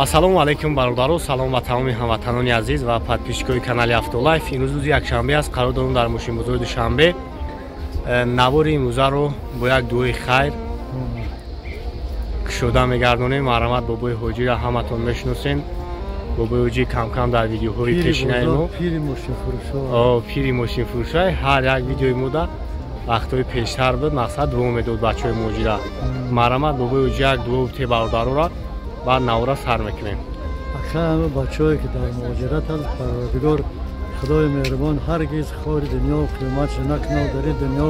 Ассалому алайкум бародаро, салом ба тамоми ҳамватанони азиз ва подписчикои канали Автолайф. Имрӯз рӯзи якшанбе аст, қарор дорем дар мошинбозори Душанбе. Навори имрӯзаро бо як дуои хайр кушода мегардонем. Марҳамат, бобои ҳоҷиро ҳаматон мешиносен. Бобои ҳоҷӣ камкам дар видеоҳои пешинаи мо пири мошинфурӯшай ҳар як видеои мода вақтҳои пештар буд, мақсад дуо медод бачаҳои муҳоҷира. Марҳамат, бобои ҳоҷӣ як дуо те бародарора, баъд навора сар мекунем. Ака ҳама бачаҳое ки дар муҳоҷират аст, Парвардигор Худои меҳрубон ҳаргиз хори дунё қиёматша накунад, дар дунё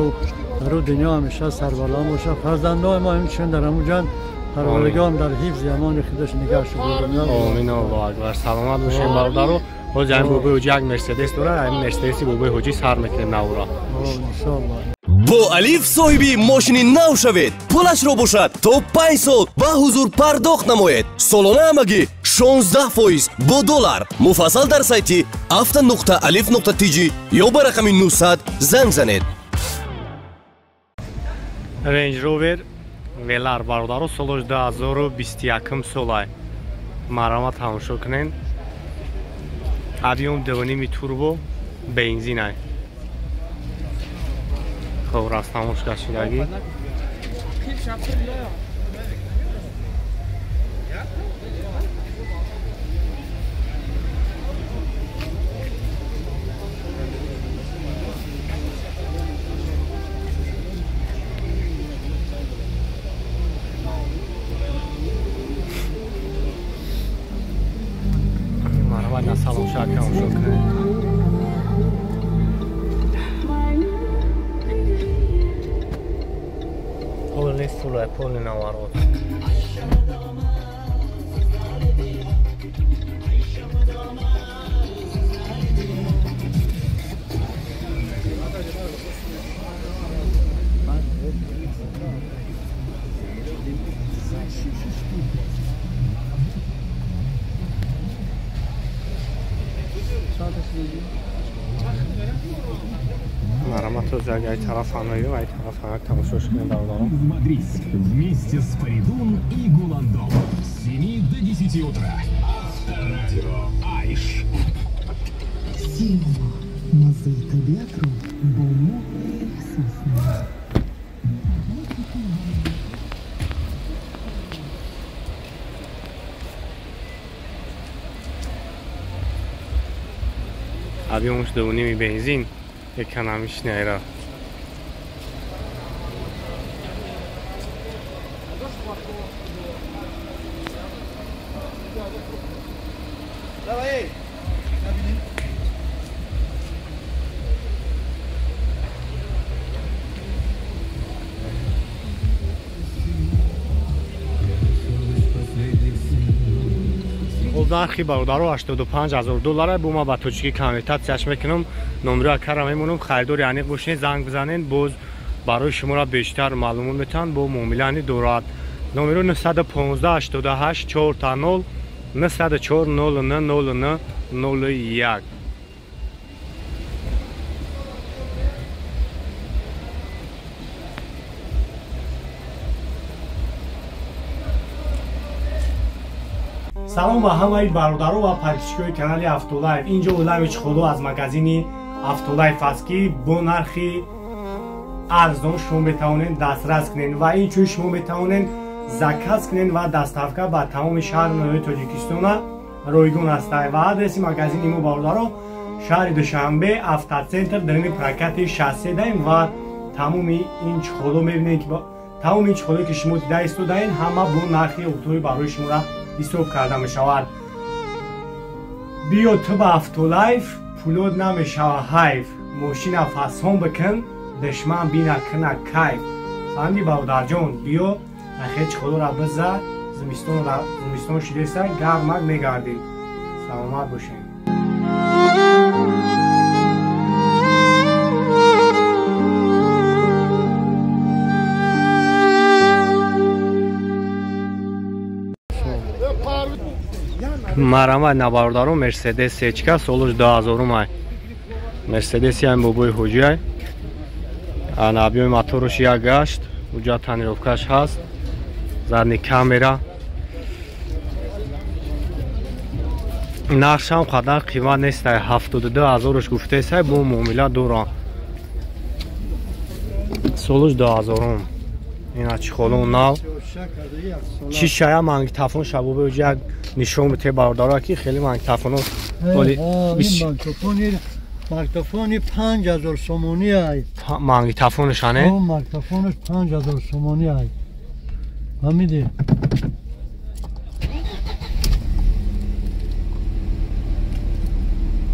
дар дунё ҳамеша сарбаланд бошад. Фарзандои мо ҳамчунин дар ҳамун Парвардигор дар ҳифзи амони худаш нигаҳ дорад. Омин, Аллоҳу акбар. Саломат бошем бародаро. Ҳозир ҳамин бобои ҳоҷӣ як Мерседес дорад, ҳамин Мерседеси бобои ҳоҷӣ сар мекунем навора. Иншоаллоҳ. Бо Алиф соҳиби мошини нав шавед. Пулашро бошад то 5 сол ба ҳузур пардохт намоед. Солона ҳамагӣ 16% бо доллар. Муфассал дар сайти авто.alif.tj ё ба рақами 900 занг занед. Range Rover Velar бародаро, солаш 2021 солай. Марҳамат, тамошо кунед. Объём 2.5 турбо, бензинай. Хоб, раст тамош кашидагӣ. Марҳамат, на салон шак тамошо кунед. Полный фулай, полный наворот. Марҳамат, ай тараф ҳамаё, ай тараф ҳама тамошош кунем бародарон. Вместе с Фаридун и Гуландом с 7 до 10 утра. Авторадио Айш. Сила мазита ветру, бо мокрих сосна. Объёмш 2.5 бензин, экономичный айра. Нархи бародаро 85,000 доллар. Бо ма ба тоҷикӣ конвертатсияш мекунам, номеро акара мемонам. Харидори аниқ бошед, занг бизанед, боз барои шуморо бештар маълумот метаҳанд, бо муомилаани дорад. Номеро 915 88 4 0 904 09 09 01. Салом ба ҳамаи бародаро ва подписчикои канали Автолайф. Инҷо олами чиқоло аз магазини Автолайф аст, ки бо нархи арзон шумо метавонед дастрас кунед ва инчунин шумо метавонед заказ кунед ва доставка ба тамоми шаҳру ноҳияи Тоҷикистона ройгон аст. Ва адреси магазини мо бародаро шаҳри Душанбе, Автоцентр, дарини прокати шоссе даем ва тамоми ин чиқоло мебинед, ки тамоми ин чиқолое ки шумо дида истодаед, ҳама бо нархи оптовӣ барои шуморо ҳисоб карда мешавад. Биё ту ба Автолайф, пулот намешава ҳайф. Мошина фасон бикун, душман бина куна кайф. Фаҳмидӣ бародарҷон? Биё нахе чиқолора биза, зимистон шидеса, гармак мегардӣ. Саломат бошед. Марҳамат, на бародаро, Мерседес сечка солаш 2000 ай. Мерседеси ҳам бобои ҳоҷиай. Ана объёми мотораш як гашт, уҷа тонировкаш ҳаст, задний камера. Нархшам қадар қимат нестай, 72 ҳазорш гуфтесай, бо муомила дорам. Солуш 2000. Ина чехоло нав. Чи шая магнитофон шабобе як нишон бите бародаро ки хеле магнитофоно оли магнитофони 5000 сомонӣ ай. Магнитофонш ане? Магнитофонш 5000 сомонӣ ай. Фаҳмидӣ?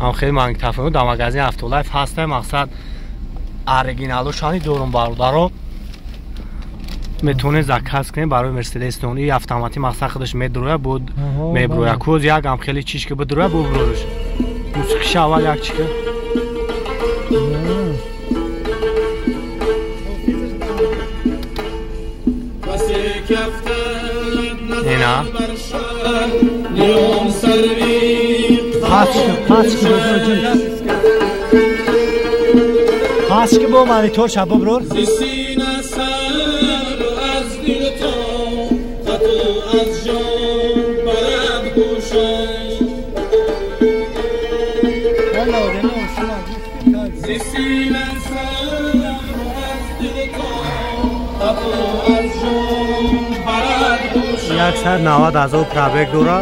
Ам хеле магнитофоно дар магазини Автолайф ҳастай, мақсад оригиналошани дорум бародаро. Метавонед заказ кунед барои Мерседестон. И автомати мақсад худаш медуроя, буд меброя. Кӯз як ам хеле чиш ки бидуроя, буброриш. Мусиқиша аввал як чика. Ина. Пас ки бо монитор ша буброр. Яксад навад ҳазор пробег дора.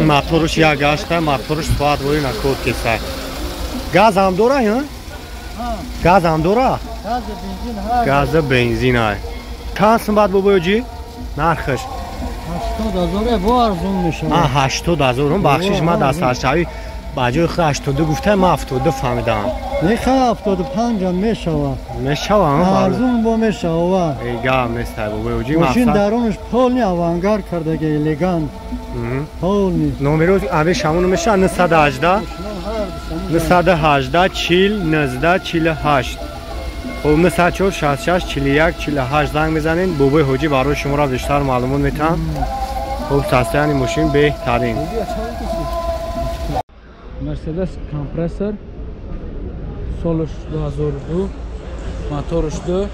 Моторш як гашта, моторш соат вои накод кеса. Газ ҳам дора, ҳа? Газ ҳам дора? Газ бензин ай. Чанд сум баъд бобоёҷӣ? Нархаш 80 ҳазор бо арзон мешавад. 80 ҳазор, бахшиш ма дар саршавӣ ба ҷои худ 82 гуфтам, ман 72 фаҳмидам. Не, 75 ҳам мешавад. Мешавад, арзон бо мешавад. Эй гап нест бобоёҷӣ. Мошин дарунаш полни авангард кардаги, элегант. Полни. Номеро аби шамону мешавад 918 918 40 19 48. Хоб 904 66 41 48 занг мезанед, бобои ҳоҷӣ барои шуморо бештар маълумот метаҳанд. Хоб састаяни мошин беҳтарин. Мерседес компрессор солш 2002, моторш 2,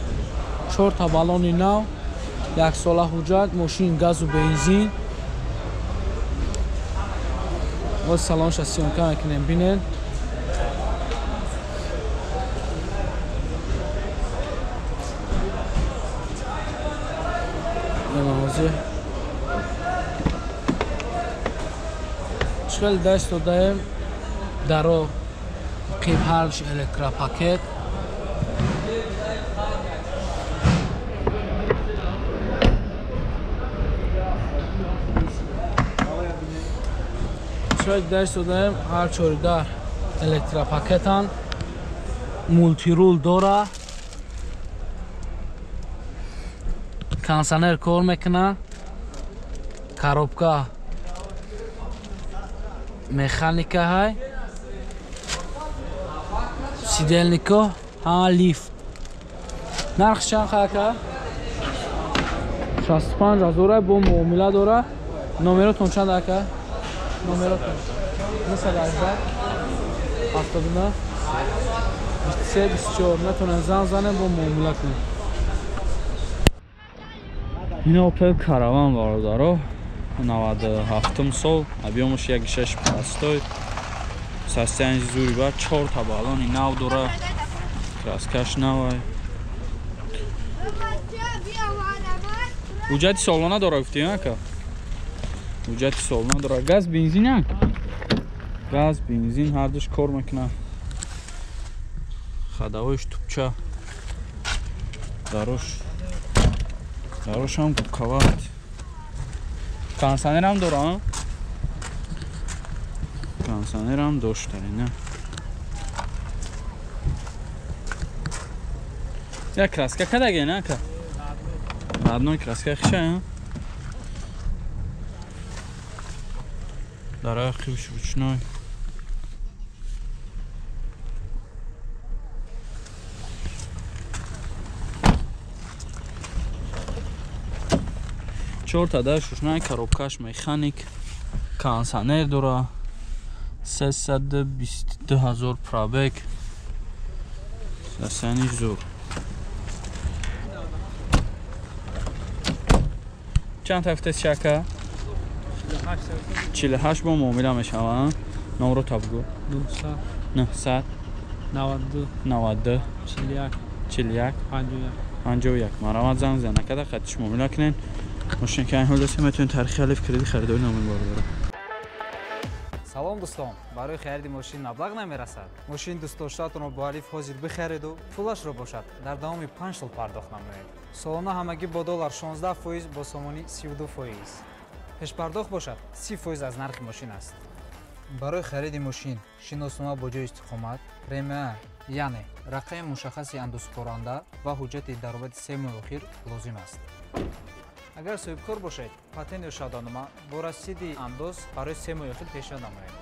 4 та баллони нав, як сола ҳуҷҷат, мошин газу бензин. Боз салонша съёмка мекунем, бинед. Чӣ хеле даст додаем, даро қибҳарш электропакет. Чӣ даст додаем, ҳар чори дар электропакетан, мултирул дора, кондиционер кор мекуна, коробка механика ҳай, сидельнико ҳама лифт. Нарх чанд хака? 65 ҳазора бо муомила дора. Номеротон чанд ака? Номеротон 918 79 23 24. Метавонед занг занед, бо муомила кунед. Ин Opel Caravan бародаро, 97 сол, объемаш 1.6 простой, состояние зури ба, 4 та баллони нав дора, краскаш навай. Ҳуҷҷати солона дора гуфтӣ, ака? Ҳуҷҷати солона дора. Газ бензин ака? Газ бензин ҳардуш кор мекунад. Ходовоиш тупча. Дарош ҳам губкават. Кондиционер ҳам дора, кондиционер ҳам дошта, ина. Як краска кадаге, на ака? Родной краска хиша, дарои қибш ручной. Чорта дар шушнаи, коробкаш механик, кондиционер дора, 322 ҳазор пробег, состояние зур. Чанд та шака? 48 бо муомила мешавад. Номро та бигӯ. 900 92 92 41 41 51 51. Марамат занг зан. Накада хатиш муомила кунен. Мошин ки ҳол дошта метавонед тарихи алиф кредит харидорӣ намоед бародаро. Салом дӯстон, барои хариди мошин маблағ намерасад. Мошин дӯстдоштаатонро бо алиф ҳозир бихариду пулашро бошад дар давоми 5 сол пардохт намоед. Солона ҳамагӣ бо доллар 16%, бо сомонӣ 32%. Пешпардохт бошад 30% аз нархи мошин аст. Барои хариди мошин шиноснома бо ҷои истиқомат, РМА, яъне рақами мушаххаси андозсупоранда ва ҳуҷҷати даромади 3 моҳи охир лозим аст. Агар соҳибкор бошед, патент ё шаҳодатнома бо расиди андоз барои 3 моҳи охир пешниҳод намоед.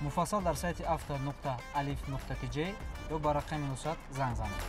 Муфассал дар сайти auto.alif.tj ё ба рақами 900 занг занед.